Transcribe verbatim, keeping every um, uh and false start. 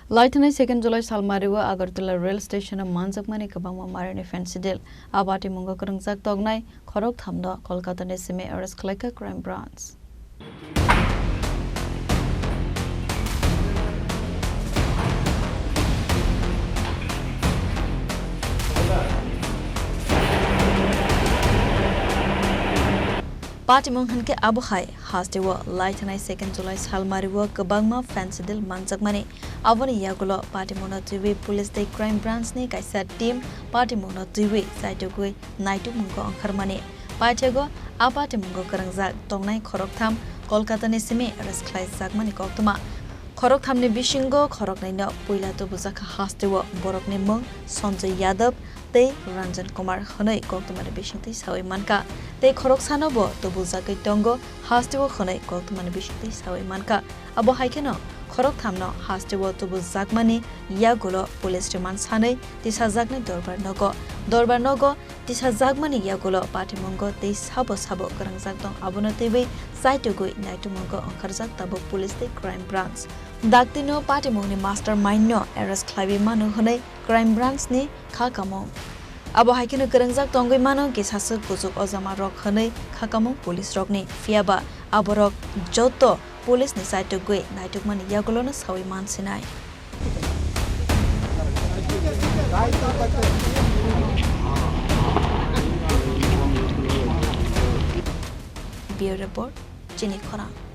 Laithanai second July salmario Agartala rail station-o manjakmani kwbangma marini fancy deal. A patimungo kwrwngjak tongnai khorok thamno Kolkata-ni simi arrest khlaikha crime branch. Patimung hinkhe abo hai, hasteo laithanai second July salmario kwbangma fancy deal manjakmani. Aboni yagulo patimungno twiwi police tei crime branch-ni kaisa team patimungno twiwi chaitugwi naitukmungo ongkharmani. Paithego a patimungo kwrwngjak tongnai khoroktham Kolkata-ni simi arrest khlaijakmani koktwma. Khorokthamni bisingo khoroknaino puila tubujakha hasteo borokni mung Sanjay Yadav tei Ranjan Kumar hwnwi koktwmani bisingtwi sawi mankha. Tei khoroksano bo tubujagwi tongo hasteo hwnwi koktwmani bisingtwi sawi mankha. Abo hai kheno khorokthamno hasteo tubujakmani yagulo police remand sanwi tisajaknai dorbar nogo. Dorbar nogo tisajakmani yagulo patimungo tei sabo sabo kwrwngjak tong abono twiwi chaitugwi naitukmungo ongkharjak tabuk police tei crime branch. Daktino patimungni mastermind-no arrest khlaiwi mano hwnwi crime branch-ni kha kamung. Abo hai kheno kwrwngjak tongwi mano kisaswk kuchuk ojama rok hwnwi kha kamung police rokni. Phiyaba aborok joto police-ni chaitugwi naitukmani yagulono sawi mansinai. Bureau Report, Chini Khorang.